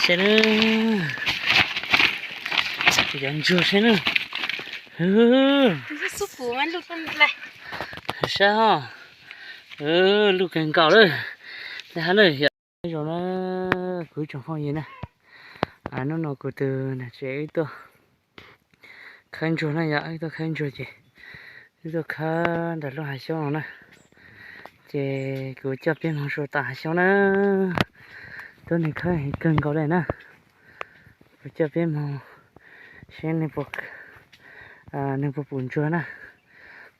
Ces na, cov ntsuag saib na. Saib ho, luj kawg nkaus lawm. Li hab na, yog zoo na, kuv tsoom phooj ywg na, hnub no kuv tus niam tsev wb tuaj khawb ntsuag na, yog wb tuaj khawb ntsuag ces wb tuaj khawb nram lub hav xyoob no na. Ces kuv coj peb moog sua tom hav xyoob na, tuab neeg khawb heev kawg nkaus li na. Kuv coj peb moog seb nws puas pum ntsuag na.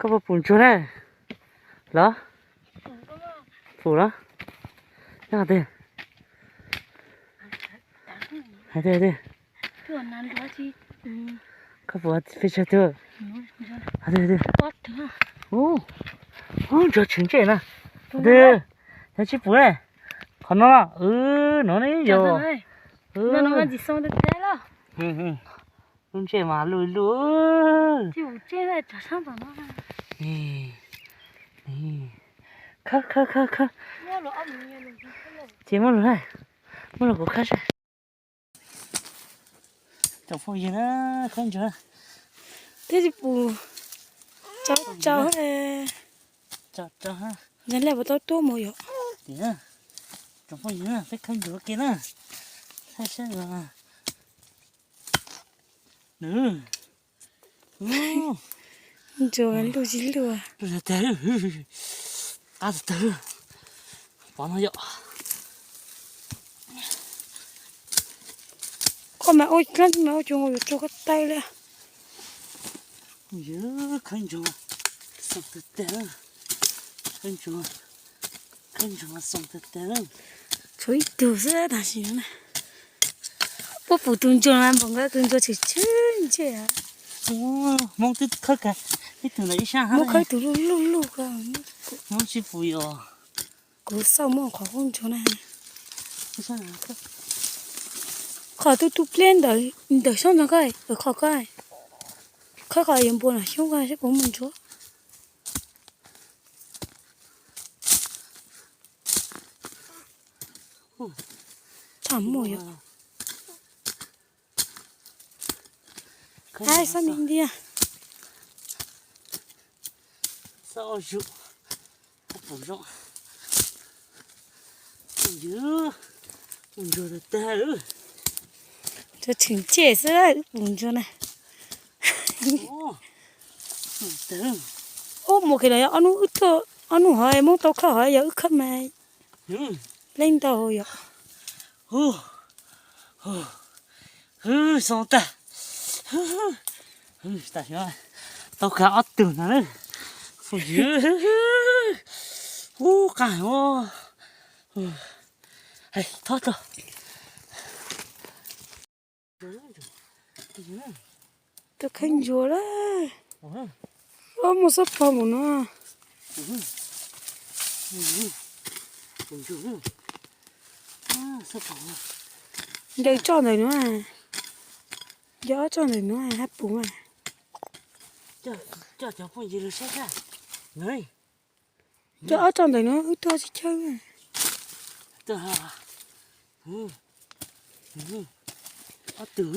Koj puas pum ntsuag na? Los? Pum los? Nyob qhov twg? Hais tias, hais tias, koj puas peb tsawg tug? Hais tias, hais tias, ub, ntsuag tshwm ntsej na. Hais tias, yog tsis pum ne, qhov no, no ne yog lub ntsej mas luj luj. Khawb, khawb, khawb, khawb. Ces muab los, muab los kuv khawb saib. Tsoom phooj ywg na, khawb ntsuag thiab tsis pum, tsau tsau, ntawd lawv puas tau tuaj mus yom. Tsoom phooj ywg, peb khawb ntsuag ke na, saib saib os. Ntsuag luj tsis luj. Qab tawg tawg, pov no yom. Koj mas ua dlaab mas ua cuag yuav tsuag koj taw li. Yog khawb ntsuag xoo tag tag, khawb ntsuag, khawb ntsuag xoo tag tag. Tshuav ib tug xwb tam sim no na. Puab pum tus ntsuag mas npaum nkaus tus ntsuag tshwm tshwm ntsej. Hmoob twb khawb kag ib tug ntawm ib sab, muab khawb tus luj luj luj ko. Hmoob tsis pum yom. Kuv xauj muaj qhov qub ntsuag na. Qhov tu tu pliab ntawm xyoob ntxog koj, qhov koj, khawb qhov yuav npua nram xyoob koj saib puas muaj ntsuag. Tam muaj yom. Ab, xob me ntiag. Xob ua zug, pum zoo. Ntsuag tag tag. Ntsuag tshwm ntsej xwb, wb pum ntsuag na. Ub, mus kiag los yog ob hnub wb tuaj, ob hnub hov Hmoob tau khawb hov yog wb khawb mas leej ntau yom. Hwv, xoo tag. Tau kag ob tug no na. Phooj ywg, ub, qaab heev. Hais thob tso. Tuaj khawb ntsuag lawm. Ub, muaj xob pog mus no. Ncaws tso ntawm no, ncaws ob tso ntawm no hab pum mas. Coj cov phooj ywg los saib. Cov ob tso ntawm no wb tuaj tsis chaw. Ob tug,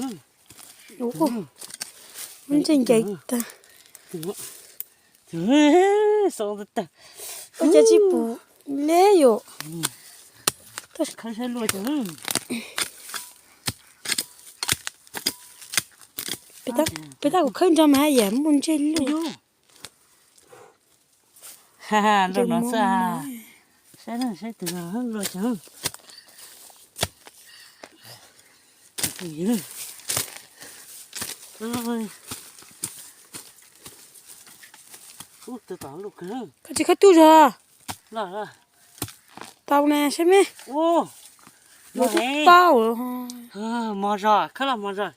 muab ntsej ncaws tag. Xoo tag tag. Ua cas tsis pum li yom. Peb tab kuv khawb nrog mas haj yam muaj ntsej luaj. Luaj no xwb. Saib, saib tus no luaj tsev. Koj tsis khawb tuaj zog. Tau ne, saib me. Ua twb tau. Mos zog, khawb los mos zog.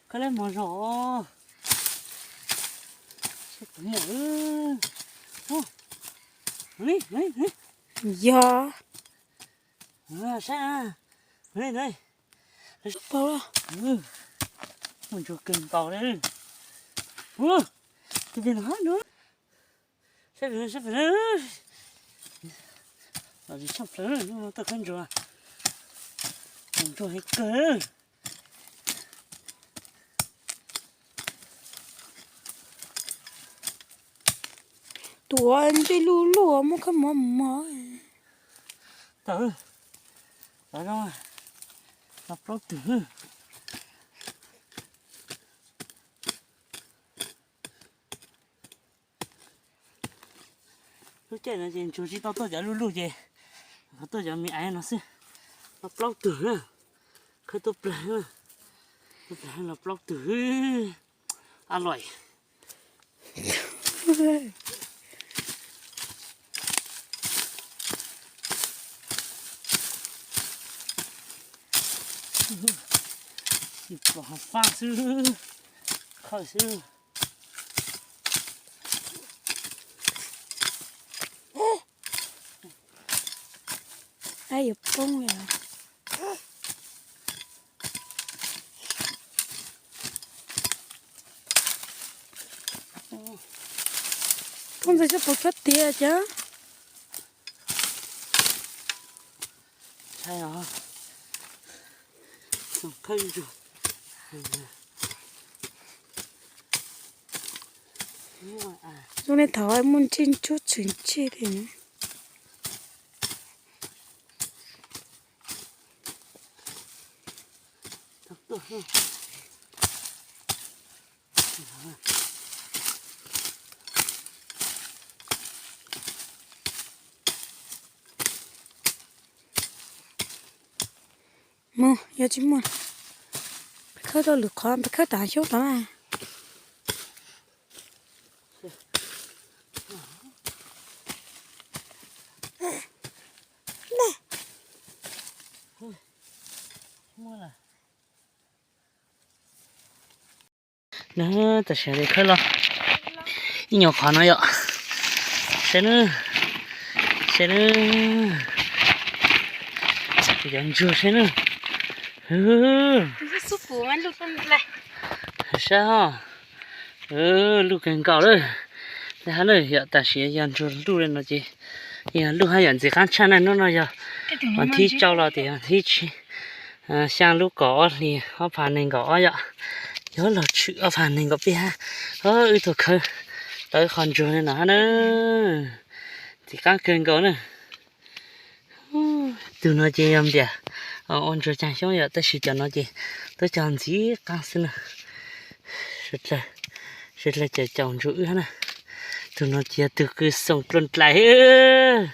Khawb los mos zog. Yog. Saib, paub lawm. Muaj ntsuag kawg nkaus li. Tus pem no, saib pem no, saib pem no. Los tsis tshaj plaws, tuaj khawb ntsuag, ntsuag heev kawg. Tuav ntsej luj luj muab khawb mos mos. Tawm, tawm no, los plaub tug. Lub caij no ces ntsuag tsis tau tuaj cov luj luj ces, qhov tuaj cov me aiv no xwb. Los plaub tug na, khawb tuaj plag, tuaj plag los plaub tug. A loi. Pom fab xwb, khawb xwb. Yuav poob li. Poob ntawd xyov puas txhob tiav cas. Zoo li thaum muaj ntsej ntsuab txhwm ntsej li. Mus, yog tsis muaj, khawb rau lwm qhov, khawb rau xyoob tod na. Na, tam sim li khawb los ib nyuag qhov no yom. Saib na, saib na, cov ntsuag saib na. Saib os, luj kawg nkaus lawm. Yog tam sim yog ntsuag luj li no ces, yog luj haj yam ntxim qab tshaj na. Hnub no yog vas thib rau los tias vas thib tsib, xyaa lub kaum ob hlis ob phav nees nkaum ob yom. Yog los tshwm ob phav nees nkaum peb hab. Wb tuaj khawb tau ib qho ntsuag li no hab na. Ntxim qab kawg nkaus na. Tug no ces yog npias ua ntsuag caag xyoob yom, tab sis cov no ces tuab cog ntxim qab xwb na. Sawv dlawg caum ntsuag wb hab na. Tug no ces yog tug kws xoom dluj dlais.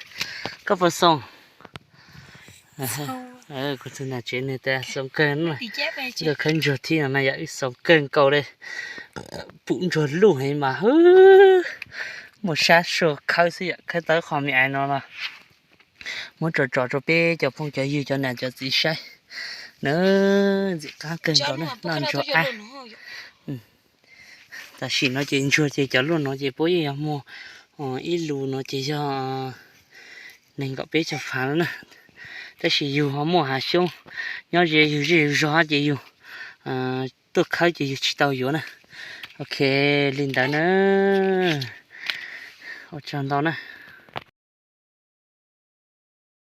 Koj puas xoom? Kuv tug nam tsev nws tas xoom kawg na. Tuaj khawb ntsuag thib no na yom, wb xoom kawg nkaus li. Pum ntsuag luj heev mas muaj sab sua khawb xwb yom, khawb tau qho me aiv no los muab tso tso rau peb cov phooj cov ywg cov nam cov txiv saib na. Ntxim qab kawg nkaus na, noj ntsuag ab. Tam sim no ces ntsuag ces cov luaj no ces puab yeej yog muag ib lus no ces yog nees nkaum peb caug phav no na. Tab sis yug ho muaj hav xyoob nyob ze yug zej yug zog ces yug tuaj khawb ces yug tsis tau yuav na. Ok, li ntawd na. Ua tsaug ntau na.